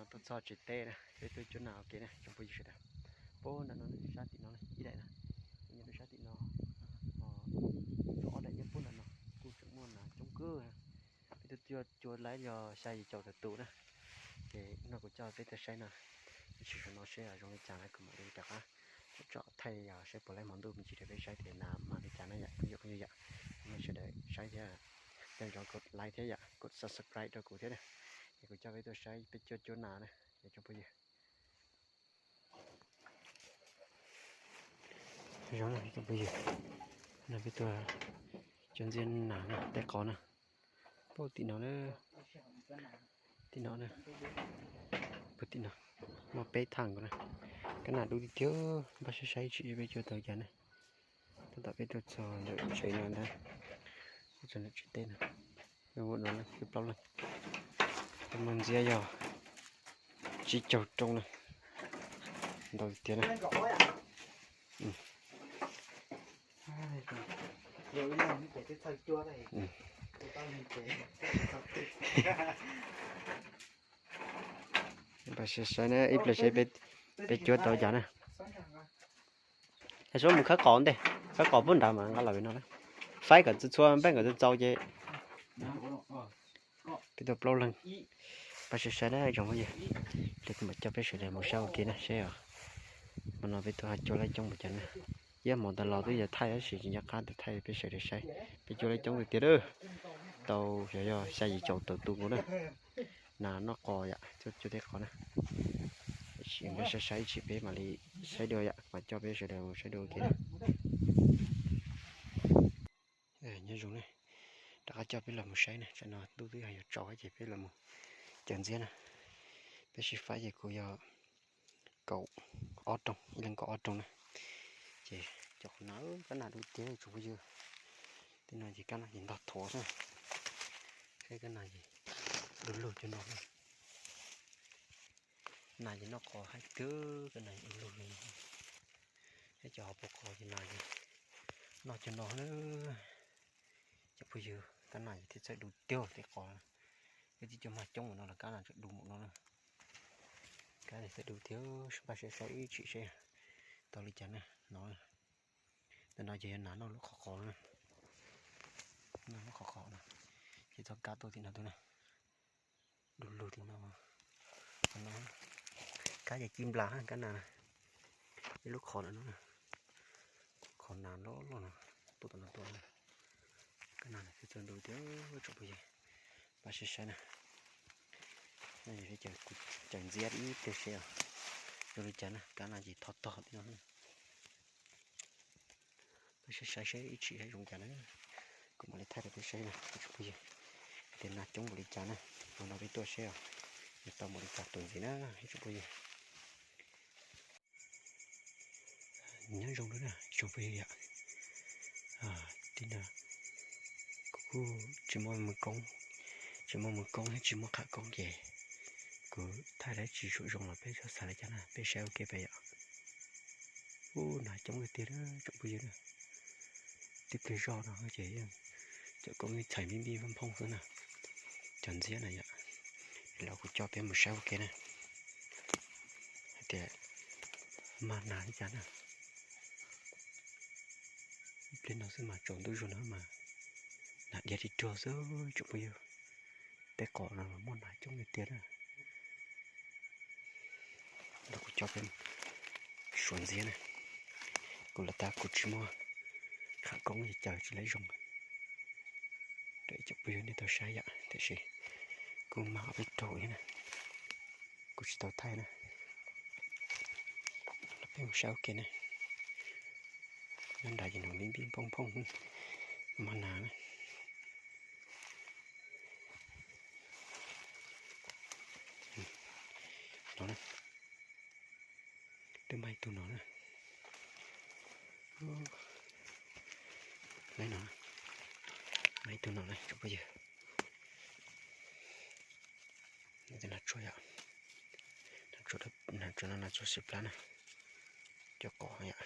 Tuaj txog tsev teb na, peb tuaj cuab nas ua ke na tsoom phooj ywg sawv daws. Puag nram no, sab tim no ib daim na, nyob rau sab tim no, ob daim nyob puag nram no, kuj tseem muaj nas coob kawg. Peb tuaj cuab laib yog xya yim caum tawm tus na. Ces no kuv coj peb tuaj saib no, sim saum no seb zoo li cas na kuv mam li rov qab tso thaij yom, saib puas laib hmo ntuj me ntsis rau peb saib tias nas mas li cas na yom, phooj ywg yom. Nej sawv daws saib thiab, nco ntsoov kov like thiab yom, kov subscribe rau kuv thiab na. Es kuv coj peb tuaj saib peb cuab cuab nas na, es tsoom phooj ywg. Zoo na tsoom phooj ywg, no peb tuaj cuab ntxiab nas na, tej qos na. Puag tim no na, tim no na, puag tim no muaj peb thaj nkaus na. Kab nas dub tiag tiag, npaj saib saib tsis peb cuab tau cas na. Tab tom peb tuaj txog ntawm tsev no ntag, tuaj txog ntawm tsev teb no, ua no na, plaub leeg. Peb muaj ntxiab yog tsib caug rooj na, ntau tiag na. Peb saib na, ib pliag saib peb cuab tau cas na. Es sub mus khawb qos ntej, khawb qos puag nrad mas nqa los no na. Faib kom txhua txhua npeej kom txaus txaus ces peb tuaj plaub leeg. Pab saib saib na tsoom phooj ywg, li kuv mam coj peb sawv daws mus saib ua ke na seb hmo no peb tuaj cuab laib coob npaum cas na. Ib hmo tas los twb yog thaij tab sis tsis nco qab tias thaij peb sawv daws saib. Peb cuab laib coob tiag tiag na, tau xyov yog xya yim caum tawm tus nkaus na. Nas noj qos yom, cuab tej qos na. Sim saib saib ib tsam peb mam li saib dua yom, mam coj peb sawv daws mus saib dua ua ke na. Nyob zoo na, rov qab coj peb los mus saib na, tsam no ntuj twb yog yuav tsaus ces peb los mus cuab ntxiab na. Peb sib faib ces kuv yog kaum ob rooj, ib leeg kaum ob rooj na. Ces cov qos nas, kab nas dub tiag tsoom phooj ywg. Tej no ces kab nas ces ntog thuav na. Saib kab nas ces du lug cov no. Nas ces noj qos haib kawg, kab nas du lug li no. Thiab cov hauv paus qos ces nas ces noj cov no na. Cov phooj yw, kab nas ces thiaj txawj du tiag tej qos. Wb twb coj mag coob mus no los kab nas tseem du mus no na. Kab nas txawj du tiag, pab saib saib ib tsam seb tau li cas na no. Ntawm no ces yog nas noj lub qhov qos na. Noj lub qhov qos no, ces txoj kab tuaj tim no tuaj na. Du lug tim no. Kab ces ci nplas kab nas, ib lub qhov no, qhov nas loj loj no, tuaj tom no tuaj. Kab nas thiaj txawj du tiag tsoom phooj ywg, pab saib saib na. No yog kuv cuab ntxiab ib pliag seb zoo li cas na, kab nas ces thov tog tim no. Pab saib saib seb ib tsam zoo cas na, kuv mam li thaij rau peb saib na tsoom phooj ywg, tias nas coob npaum li cas na. Hmo no peb tuaj seb os, yuav tau npaum li cas tuaj ntxiv na tsoom phooj ywg. Nyob zoo na tsoom phooj ywg yom. Tim no kuv kuj tsis muaj mus koob, tsis muaj mus koob thiab tsis muaj qham koob ces kuv thaij dab tsi tsuam zoo los peb txhob xav li cas na, peb saib ua ke peb yom. Ub, nas coob tiag tiag tsoom phooj ywg na. Tib pliag zog no ces yeej cov koob yeej txhais npib npib nphooj nphooj xwb na. Cov ntxiab na yom, los kuv coj peb mus saib ua ke na, hais tias mag nas li cas na. Ib pliag no xwb mas tsaus ntuj zog no mas nas dhia ris ruag xwb tsoom phooj ywg. Tej qos no mas muaj nas coob tiag tiag na. Los kuv coj peb suav ntxiab na. Kuv los tas kuv tsis muaj qham koob ces caw tsis laib zoo rau ib tsoom phooj ywg nej tau saib yom, tiam sis kuj mag ob peb raug thiab na, kuv tsis tau thaij na. Los peb mus saib ua ke na. Nyob nrad ces nws npib npib nphooj nphooj, mag nas na. No na, twb mag ib tug no na. Mag ib tug no na tsoom phooj ywg. Nas tsuag yom, nas tsuag no nas tsuag sib plab na, cov qos yom.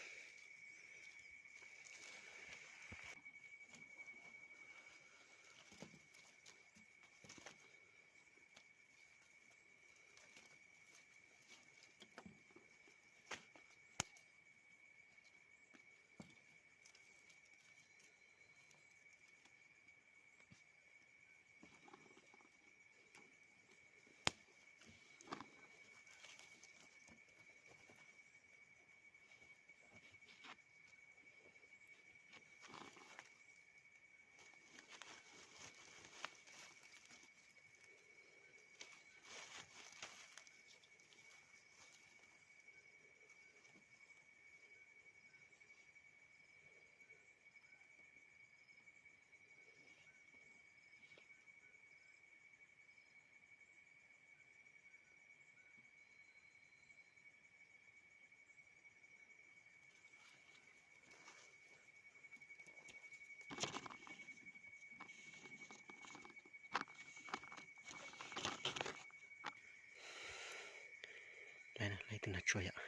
tug nag tsua yom.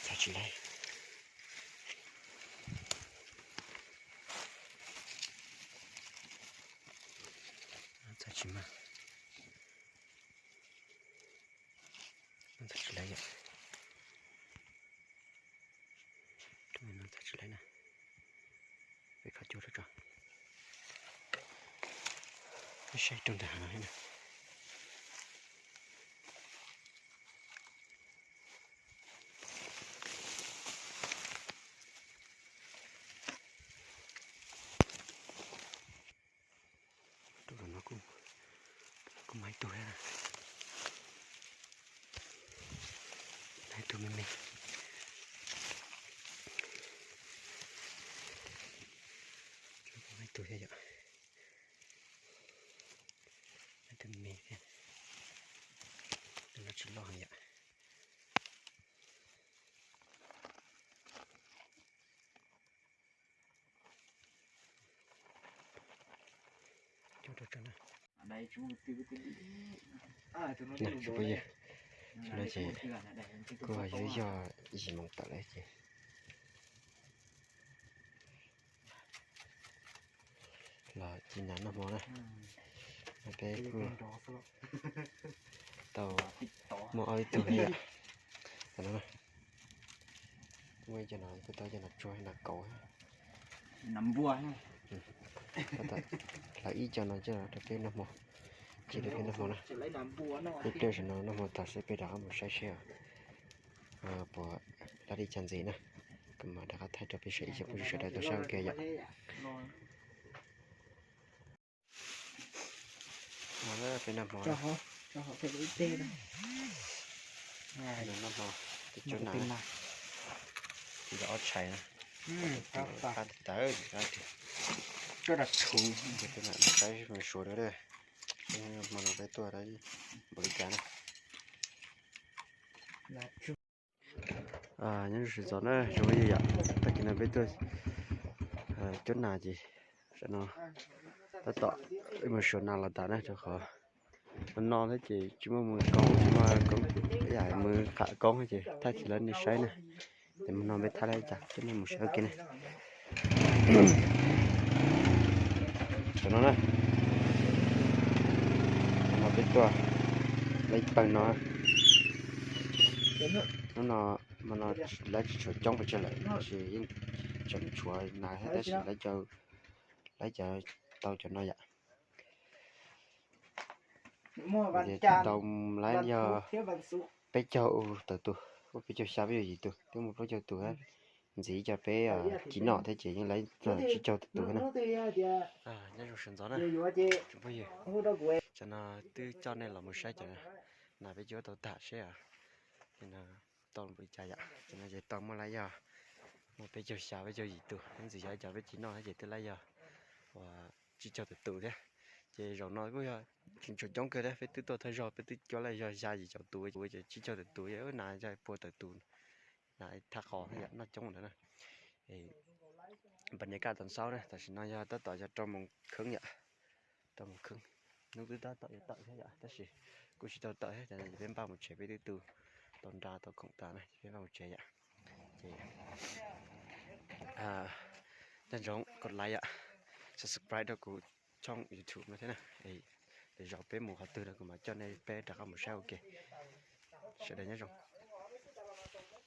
Txog tsis laib. Txog tsis mag. Txog tsis laib yom. Txog tsis laib na. Peb kho cua tso. Peb saib rau ntawm hav no na. Rau no kuj, kuj muaj ib tug thiab. Ib tug me me. Ib tug thiab yom. Ib tug me me thiab. Tus no tsis loj heev yom. Tsob rau tsob na. Tsob no ces kuj yuav yog yim moos tawm lawm ces los ci nas noj hmo na. Peb kuj tau muaj ob ib tug thiab yom. Muaj ib co no kuj tau cov nas tsuag nas kauv, hlawv ib co no coj rau peb noj hmo, ci rau peb noj hmo na. Peb pliag saum no noj hmo tas seb peb rov qab mus saib seb puas laj li cas ntxiv na. Kuv mam rov qab thaij rau peb saib ib co phooj ywg sawv daws tau saib ua ke yom. Peb noj hmo, noj hmo, peb cov nas, cov ob tshais na, qab tawv, saib mus suav na, hmo no peb tuaj npaum li cas na. Nyob zoo sawv ntxov na tsoom phooj ywg yom, tag kis no peb tuaj cuab nas ces no tab tom mus suav nas los tas na, rau qhov no no thiab ces tsis muaj mus koob, tsis muaj koob, yam mus qham koob ces thaij tsis lawv nej saib na. Ces mus no peb thaij lawv cas ces nej mus saib ua ke na. Tam no na, no peb tuaj lawv ib pawg no, hnub no mas no lawv tsis tshua coob pes tsawg lawm tab sis yeej tseem tshuav nas thiab tab sis lawv cov tau cov no yom. Ces tau lawv yog peb caug tawm tus, peb caug xya peb caug yim tus, twb muaj plaub caug tus thiab. Ntxiv cov peb ci noj thiab ces yeej lawv tsib caug tawm tus thiab na. Nyob zoo sawv ntxov na tsoom phooj ywg, tam no twb coj nej los mus saib cov nas peb cuab tau tag seb tau npaum li cas yom. Tam no ces tau muaj lawv yog muaj peb caug xya peb caug yim tus, ntxiv cov peb ci noj thiab ces twb lawv yog uas tsib caug tawm tus thiab. Ces zaum no kuj yog tseem tshuav coob kawg thiab, peb twb tuaj thawj zaug peb twb cuab lawv yog xya yim caum tus, ces tsib caug tawm tus, nas yog puag tawm tus, nas thaj qos yom, noj coob ntawd na. Npas nias kaj tau xaub na, tam sim no yog tab tom yog rau moos kheeb yom, rau moos kheeb. Hnub twb tab tom yuav tawm thiab yom, tab sis kuj tsis tau tawm thiab, tam no ces peb npaj mus tsev, peb twb tu tau nra tau khoom tas na, ces peb npaj mus tsev yom. Ces nco ntsoov kos like yom, subscribe rau kuv channel YouTube no thiab na. Lwm zaus peb mus qhov twg no kuv mam coj nej peb rov qab mus saib ua ke. Sawv daws nyob zoo.